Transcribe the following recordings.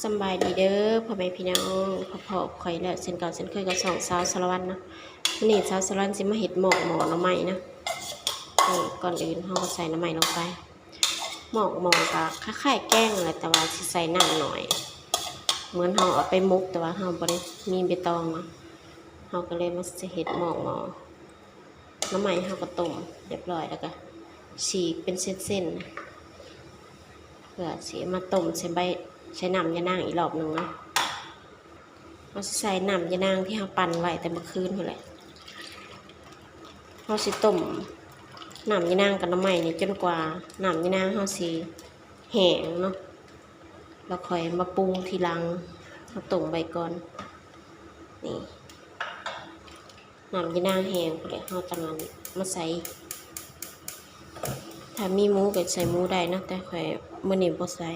ສຳບາຍດີເດີພໍ່ແມ່ພີ່ນ້ອງ ພໍ້ໆກັບຂ້ອຍແລ້ວເຊັ່ນເກົ່າເຊັ່ນເຄີຍກັບຊ່ອງສາວສາລະວັນເນາະ. ມື້ນີ້ສາວສາລະວັນຊິມາເຮັດໝອກໝໍ່ໜໍ່ໄມ້ເນາະ. ນີ້ ກ່ອນອື່ນເຮົາກໍໃສ່ໜໍ່ໄມ້ລົງໄປ. ໝອກໝໍ່ກໍຄ້າຍໆແກງແຫຼະ ແຕ່ວ່າຊິໃສ່ນ້ຳໜ້ອຍ ເໝືອນເຮົາເອົາໄປໝົກ ແຕ່ວ່າເຮົາບໍ່ໄດ້ມີໃບຕອງເນາະ ເຮົາກໍເລີຍມາເຮັດໝອກໝໍ່. ໜໍ່ໄມ້ເຮົາກໍຕົ້ມຮຽບຮ້ອຍ ແລ້ວກໍສີກເປັນເສັ້ນໆ ເພື່ອຊິເອົາມາຕົ້ມໃສ່ໃບ ໃສ່ນ້ຳຍານາງອີກລອບໜຶ່ງເນາະ. ເຮົາຊິໃສ່ນ້ຳຍານາງທີ່ເຮົາປັ່ນໄວ້ແຕ່ເມື່ອຄືນຫັ້ນແຫຼະ. ເຮົາຊິຕົ້ມນ້ຳຍານາງກັບໜໍ່ໄມ້ນີ້ຈົນກວ່ານ້ຳຍານາງເຮົາຊິແຫ້ງເນາະ ແລ້ວຄ່ອຍມາປຸງທີຫຼັງ. ເຮົາຕົ້ມໄວ້ກ່ອນ ນີ້ ນ້ຳຍານາງແຫ້ງພຸ້ນແຫຼະ ເຮົາຈັ່ງເອົາມາໃສ່. ຖ້າມີໝູກໍໃສ່ໝູໄດ້ເນາະ ແຕ່ຂ້ອຍມື້ນີ້ບໍ່ໃສ່.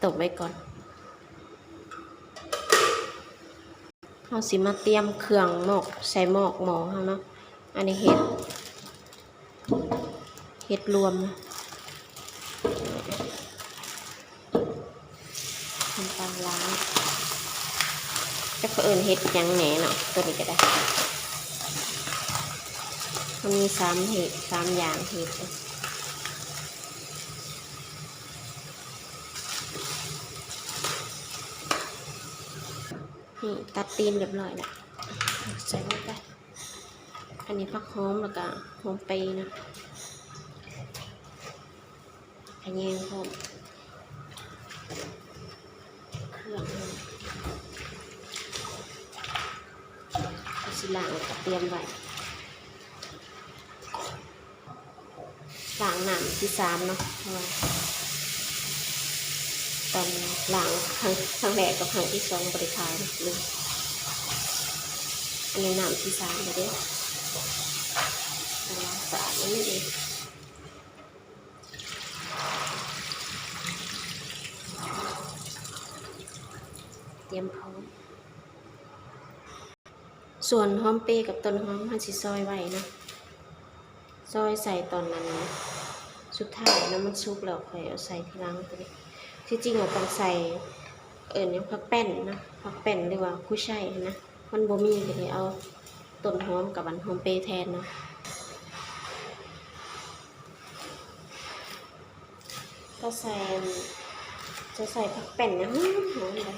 ຕົ້ມໄວ້ກ່ອນ. ເຮົາຊິມາຕຽມເຄື່ອງໝອກ ໃສ່ໝອກໝໍ່ເຮົາເນາະ. ອັນນີ້ເຫັດ ເຫັດລວມ ນ້ຳປາງລາວ ຈັກເຂົາເອີ້ນເຫັດຫຍັງແດ່ເນາະ ໂຕນີ້ກໍໄດ້. ມັນມີສາມເຫັດ ສາມຢ່າງເຫັດ. ນີ້ ຕັດຕີນຮຽບຮ້ອຍແລ້ວ ໃສ່ລົງໄປ. ອັນນີ້ຜັກຫອມ ແລ້ວກະຫອມເປເນາະ ຂະແຍງພ້ອມເຄື່ອງ ເຮົາຊິລ້າງ ແລ້ວກະຕຽມໄວ້. ລ້າງນ້ຳທີສາມເນາະ ເພາະວ່າຕອນລ້າງຄັ້ງ ຄັ້ງແລກກັບຄັ້ງທີສອງບໍ່ໄດ້ຖ່າຍເນາະ. ອັນນີ້ນ້ຳທີສາມແລ້ວເດ້ ລ້າງສະອາດແລ້ວນີ້ເອງ. ຕຽມພ້ອມ. ສ່ວນຫອມເປກັບຕົ້ນຫອມ ເຮົາຊິຊອຍໄວ້ເນາະ ຊອຍໃສ່ຕອນນັ້ນສຸດທ້າຍເນາະ ມັນສຸກແລ້ວຄ່ອຍເອົາໃສ່ທີຫຼັງ. ໂຕນີ້ ທີ່ຈິງອະຕ້ອງໃສ່ ເອີ້ນຫຍັງ ຜັກແປ້ນເນາະ ຜັກແປ້ນ ຫຼືວ່າກຸໄຊຫັ້ນນະ. ມັນບໍ່ມີ ກໍເລີຍເອົາຕົ້ນຫອມກັບອັນຫອມເປແທນເນາະ. ຖ້າໃສ່ ຈະໃສ່ຜັກແປ້ນນະ ຫອມໆເລີຍ.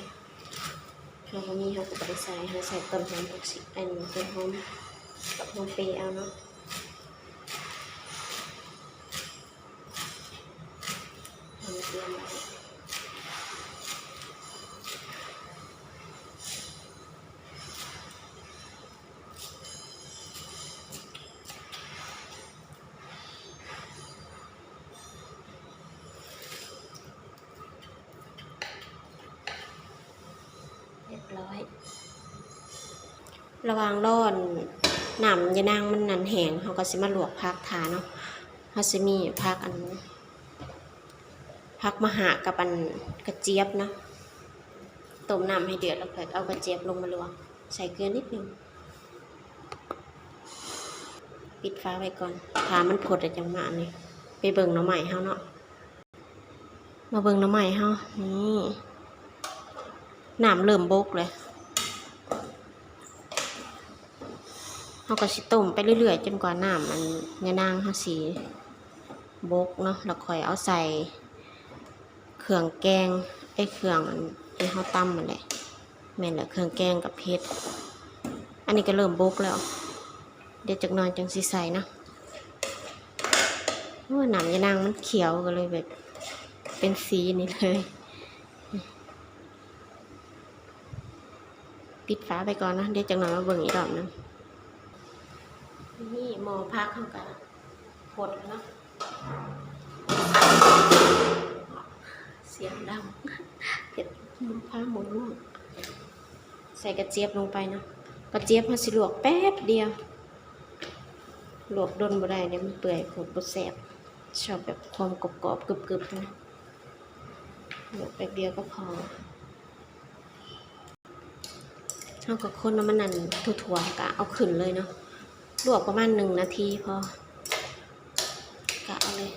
ເຮົາບໍ່ມີ ເຮົາກໍບໍ່ໄດ້ໃສ່ ເຮົາໃສ່ຕົ້ນຫອມ ຜັກຊີ ອັນ ຕົ້ນຫອມກັບຫອມເປເອົາເນາະ. ເຮົາຕຽມໄວ້. ຮຽບຮ້ອຍ. ລະຫວ່າງລໍ ອັນ ນ້ຳຍານາງມັນນັ້ນແຫ້ງ ເຮົາກໍຊິມາລວກຜັກຖ້າເນາະ. ເຮົາຊິມີຜັກ ອັນ ຜັກມະຫາກັບອັນກະຈຽບເນາະ ຕົ້ມນ້ຳໃຫ້ເດືອດ ແລ້ວຄ່ອຍເອົາກະຈຽບລົງມາລວກ ໃສ່ເກືອນິດໜຶ່ງ ປິດຝາໄວ້ກ່ອນ ຖ້າມັນຟົດແລ້ວຈັ່ງມາອັນນີ້ ໄປເບິ່ງໜໍ່ໄມ້ເຮົາເນາະ. ມາເບິ່ງໜໍ່ໄມ້ເຮົາ ນີ້ ນ້ຳເລີ່ມບົກແລ້ວ. ເຮົາກໍຊິຕົ້ມໄປເລື້ອຍໆ ຈົນກວ່ານ້ຳອັນຍານາງເຮົາຊິບົກເນາະ ແລ້ວຄ່ອຍເອົາໃສ່ເຄື່ອງແກງ ເອີ ເຄື່ອງອັນທີ່ເຮົາຕຳຫັ້ນແຫຼະ. ແມ່ນແຫຼະ ເຄື່ອງແກງກັບເຫັດ. ອັນນີ້ກໍເລີ່ມບົກແລ້ວ ດຽວຈັກໜ່ອຍຈັ່ງຊິໃສ່ເນາະ. ໂອ້ຍ ນ້ຳຍານາງມັນຂຽວ ກໍເລີຍແບບເປັນສີນີ້ເລີຍ. ປິດຝາໄວ້ກ່ອນເນາະ ດຽວຈັກໜ່ອຍມາເບິ່ງອີກຮອບໜຶ່ງ. ນີ້ໝໍ່ຜັກເຮົາກໍຟົດແລ້ວເນາະ. ສຽງດັງ ເຮັດໝໍ່ຜັກໝົດ. ໃສ່ກະຈຽບລົງໄປເນາະ ກະຈຽບເຮົາຊິລວກແປັບດຽວ ລວກດົນບໍ່ໄດ້ເດ້ ມັນເປື່ອຍໂພດ ບໍ່ແຊບ. ຊອບແບບຄວາມກອບໆ ກຶບໆ ນະ ລວກແປັບດຽວກໍພໍ. ເຮົາກໍຄົນໃຫ້ມັນນັ້ນທົ່ວໆ ກະເອົາຂຶ້ນເລີຍເນາະ ລວກປະມານໜຶ່ງນາທີພໍ ກະເອົາເລີຍ.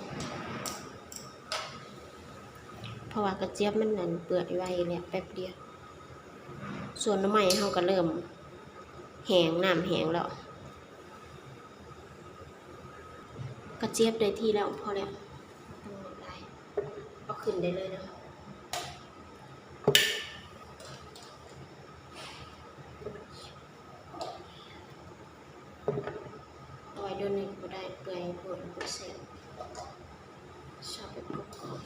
ະວ່າກະຈຽບມັນນັ້ນເປື່ອຍໄວແຫຼະ ແປັບດຽວ. ສ່ວນໜໍ່ໄມ້ເຮົາກະເລີ່ມແຫ້ງ ນ້ຳແຫ້ງແລ້ວ. ກະຈຽບໄດ້ທີ່ແລ້ວ ພໍແລ້ວ ບໍ່ຕ້ອງຫຼາຍ ເອົາຂຶ້ນໄດ້ເລີຍເນາະ. ເອົາໄວ້ດົນນີ້ກະບໍ່ໄດ້ ເປື່ອຍໂພດ ບໍ່ແຊບ ຊອບແບບກອບ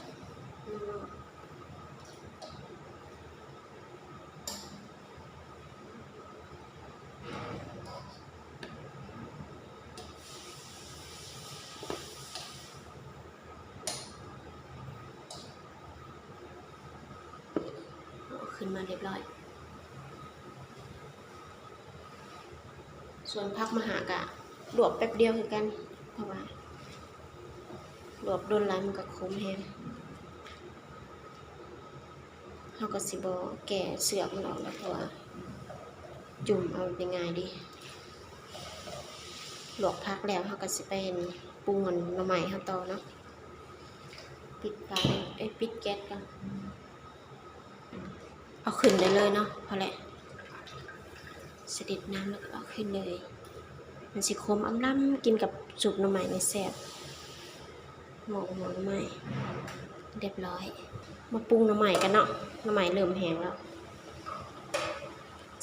ໆ ນຸ້ມໆ. ເອົາຂຶ້ນມາຮຽບຮ້ອຍ. ສ່ວນຜັກມະຫາກະລວກແປັບດຽວຄືກັນ ເພາະວ່າລວກດົນຫຼາຍມັນກະຂົມແຮງ. ເຮົາກະຊິບໍ່ແກະເຊືອກມັນອອກແລ້ວ ເພາະວ່າຈຸ່ມເອົາໄດ້ງ່າຍເດ. ລວກຜັກແລ້ວ ເຮົາກະຊິໄປປຸງອັນໜໍ່ໄມ້ເຮົາຕໍ່ເນາະ. ປິດຝາ ເອີຍ ປິດແກັສກ່ອນ. ເອົາຂຶ້ນໄດ້ເລີຍເນາະ ພໍແຫຼະ ສະເດັດນ້ຳແລ້ວກະເອົາຂຶ້ນເລີຍ. ມັນຊິຂົມອຳລຳ ກິນກັບຊຸບໜໍ່ໄມ້ນີ້ແຊບ. ໝໍ້ຫົວໜໍ່ໄມ້ ຮຽບຮ້ອຍ. ມາປຸງໜໍ່ໄມ້ກັນເນາະ ໜໍ່ໄມ້ເລີ່ມແຫ້ງແລ້ວ.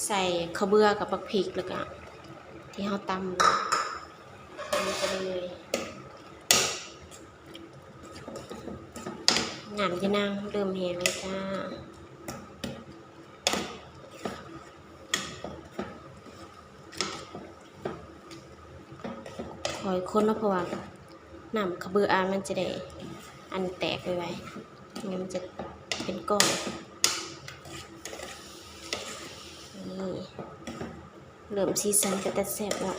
ໃສ່ເຂົ້າເບືອກັບບັກພິກ ແລ້ວກະທີ່ເຮົາຕຳ ຕຳໄປເລີຍ. ນ້ຳຍານາງເລີ່ມແຫ້ງແລ້ວຈ້າ. ຄ່ອຍຄົນເນາະ ເພາະວ່ານ້ຳຂະເບືອອາ ມັນຈະໄດ້ອັນແຕກໄວໆ ມັນຈະເປັນກ້ອນ. ນີ້ ເລີ່ມສີສັນເປັນຕາແຊບແລ້ວ.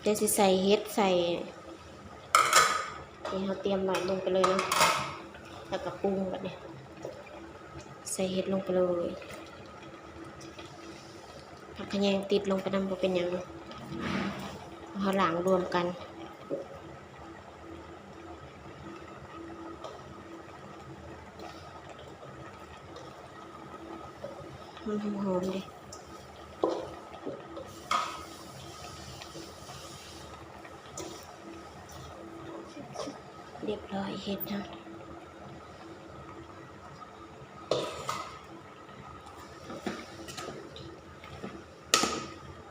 ດຽວຊິໃສ່ເຫັດ ໃສ່ທີ່ເຮົາຕຽມໄວ້ລົງໄປເລີຍເນາະ ແລ້ວກະປຸງບາດນີ້ ໃສ່ເຫັດລົງໄປເລີຍ. ຜັກຂະແຍງຕິດລົງໄປນຳບໍ່ເປັນຫຍັງ ເຮົາລ້າງລວມກັນ. ມັນຫອມໆເດ. ຮຽບຮ້ອຍເຫັດເຮົາ.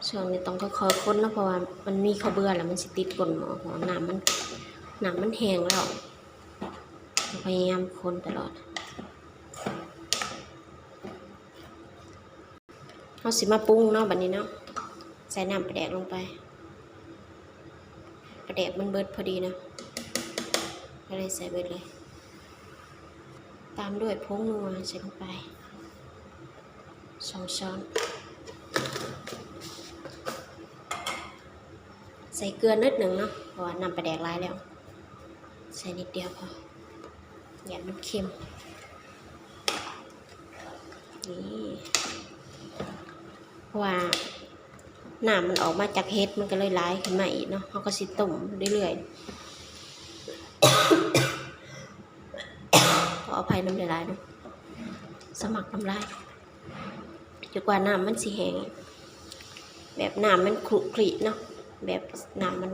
ຊ່ວງນີ້ຕ້ອງຄ່ອຍໆຄົນເນາະ ເພາະວ່າມັນມີເຂົ້າເບືອແລ້ວມັນຊິຕິດກົ້ນໝໍ້ ເພາະວ່ານ້ຳມັນ ນ້ຳມັນແຫ້ງແລ້ວ. ພະຍາຍາມຄົນຕະຫຼອດ. ເຮົາຊິມາປຸງເນາະ ບາດນີ້ເນາະ ໃສ່ນ້ຳປາແດກລົງໄປ. ປາແດກມັນເບິດພໍດີເນາະ ກະເລີຍໃສ່ເບິດເລີຍ. ຕາມດ້ວຍຜົງນົວໃສ່ລົງໄປ ສອງຊ້ອນ. ໃສ່ເກືອໜ້ອຍໜຶ່ງເນາະ ເພາະວ່ານ້ຳປາແດກຫຼາຍແລ້ວ ໃສ່ນິດດຽວພໍ ຢ້ານມັນເຄັມ. ນີ້ ເພາະວ່ານ້ຳມັນອອກມາຈາກເຫັດ ມັນກະເລີຍຫຼາຍຂຶ້ນມາອີກເນາະ. ເຮົາກະຊິຕົ້ມເລື້ອຍໆ ຂໍອະໄພນຳຫຼາຍໆເນາະ ສະໝັກນ້ຳລາຍ. ຈົນກວ່ານ້ຳມັນຊິແຫ້ງ ແບບນ້ຳມັນຂຸຂິເນາະ ແບບນ້ຳມັນ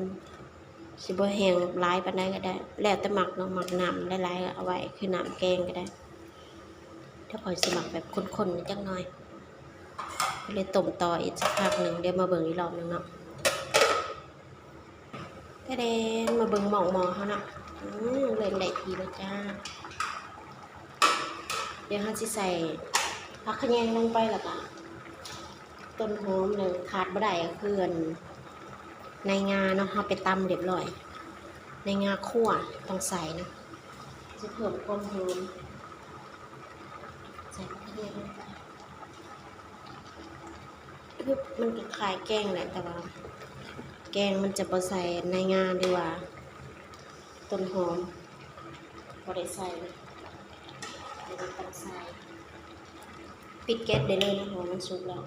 ຊິບໍ່ແຫ້ງຫຼາຍປານໃດກະໄດ້ ແລ້ວແຕ່ມັກເນາະ. ມັກນ້ຳຫຼາຍໆເອົາໄວ້ ຄືນ້ຳແກງກະໄດ້. ແຕ່ຂ້ອຍຊິມັກແບບຂຸ້ນໆຈັກໜ້ອຍ ກະເລີຍຕົ້ມຕໍ່ອີກສັກພັກໜຶ່ງ. ດຽວມາເບິ່ງອີກລອບໜຶ່ງເນາະ. ແຕ່ແດນ ມາເບິ່ງໝ້ອງໝໍ້ເຮົາເນາະ. ອື ເລີ່ມໄດ້ທີ່ແລ້ວຈ້າ. ດຽວເຮົາຊິໃສ່ຜັກຂະແຍງລົງໄປ ແລ້ວກະຕົ້ນຫອມ ແລ້ວຂາດບໍ່ໄດ້ກະຄືອັນໃນງາເນາະ ເຮົາໄປຕຳຮຽບຮ້ອຍ. ໃນງາຄົວຕ້ອງໃສ່ເນາະ ຊິເພີ່ມຄວາມຫອມ. ໃສ່ຜັກຂະແຍງລົງໄປ. ຄືມັນກະຄ້າຍແກງແຫຼະ ແຕ່ວ່າແກງມັນຈະບໍ່ໃສ່ໃນງາ ຫຼືວ່າຕົ້ນຫອມ ບໍ່ໄດ້ໃສ່ ບໍ່ໄດ້ຕັດໃສ່. ປິດແກັສໄດ້ເລີຍເນາະ ເພາະວ່າມັນສຸກແລ້ວ.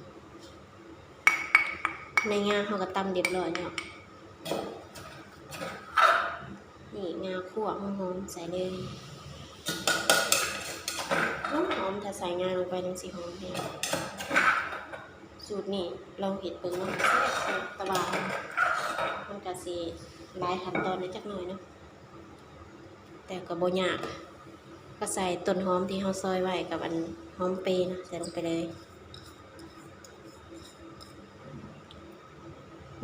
ໃນງາເຮົາກະຕຳຮຽບຮ້ອຍແລ້ວ. ນີ້ ງາຂົ້ວຫອມໆ ໃສ່ເລີຍ. ຫອມໆ ຖ້າໃສ່ງາລົງໄປ ມັນຊິຫອມແຮງ. ສູດນີ້ລອງເຮັດເບິ່ງເນາະ ແຊບໆ ແຕ່ວ່າມັນກະຊິຫຼາຍຂັ້ນຕອນແດ່ຈັກໜ້ອຍເນາະ ແຕ່ກະບໍ່ຍາກ. ກະໃສ່ຕົ້ນຫອມທີ່ເຮົາຊອຍໄວ້ກັບອັນຫອມເປເນາະ ໃສ່ລົງໄປເລີຍ.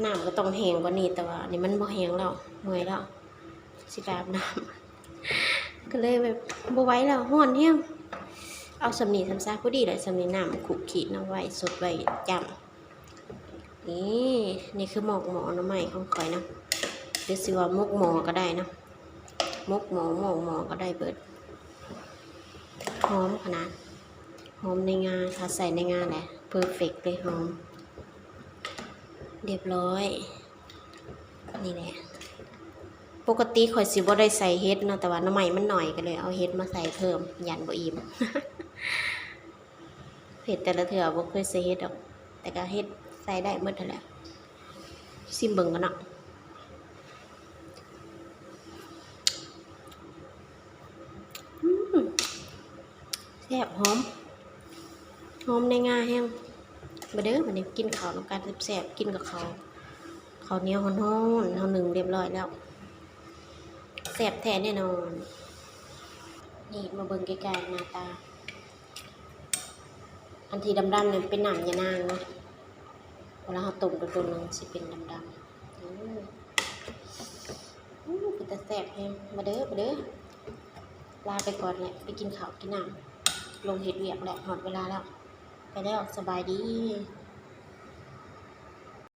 ນ້ຳກໍຕ້ອງແຫ້ງກວ່ານີ້ ແຕ່ວ່າອັນນີ້ມັນບໍ່ແຫ້ງແລ້ວ ເມື່ອຍແລ້ວ ຊິໄປອາບນ້ຳ ກໍເລີຍແບບບໍ່ໄຫວແລ້ວ ຮ້ອນແຮງ. ເອົາສ່ຳນີ້ສ່ຳຊະ ພໍດີແຫຼະ ສ່ຳນີ້ ນ້ຳຄຸກຄີເນາະ ໄວ້ສົດໄວ້ຈ້ຳ. ນີ້ ນີ້ຄືໝອກໝໍ່ໜໍ່ໄມ້ຂອງຂ້ອຍເນາະ ຫຼືຊິວ່າໝົກໝໍ່ກໍໄດ້ເນາະ ໝົກໝໍ່ ໝອກໝໍ່ກໍໄດ້ເບິດ. ຫອມຂະໜາດ ຫອມໃນງາ ຖ້າໃສ່ໃນງາແຫຼະ ເພີເຟັກເລີຍ ຫອມ. ຮຽບຮ້ອຍ ນີ້ແຫຼະ. ປົກກະຕິຂ້ອຍຊິບໍ່ໄດ້ໃສ່ເຫັດເນາະ ແຕ່ວ່າໜໍ່ໄມ້ມັນໜ້ອຍ ກໍເລີຍເອົາເຫັດມາໃສ່ເພີ່ມ ຢ້ານບໍ່ອີ່ມ. ເຮັດແຕ່ລະເທື່ອບໍ່ເຄີຍໃສ່ເຫັດດອກ ແຕ່ກໍເຮັດໃສ່ໄດ້ໝົດຫັ້ນແຫຼະ. ຊິມເບິ່ງກ່ອນເນາະ. ອືມ ແຊບ ຫອມ ຫອມໃນງາແຮງ. ມາເດີ ບາດນີ້ກິນເຂົ້ານຳກັນແຊບໆ ກິນກັບເຂົ້າ ເຂົ້າໜຽວຮ້ອນໆ ເຮົາໜຶ້ງຮຽບຮ້ອຍແລ້ວ ແຊບແທ້ແນ່ນອນ. ນີ້ ມາເບິ່ງໃກ້ໆ ໜ້າຕາ. ອັນທີ່ດຳໆ ນີ້ເປັນນ້ຳຍານາງເນາະ ເວລາເຮົາຕົ້ມໂດນໆ ມັນຊິເປັນດຳໆ. ອື ອື ເປັນຕາແຊບແຮງ. ມາເດີ ມາເດີ ລາໄປກ່ອນແຫຼະ ໄປກິນເຂົ້າກິນນ້ຳ ລົງເຮັດວຽກແລ້ວ ຮອດເວລາແລ້ວ ໄປແລ້ວ ສະບາຍດີ.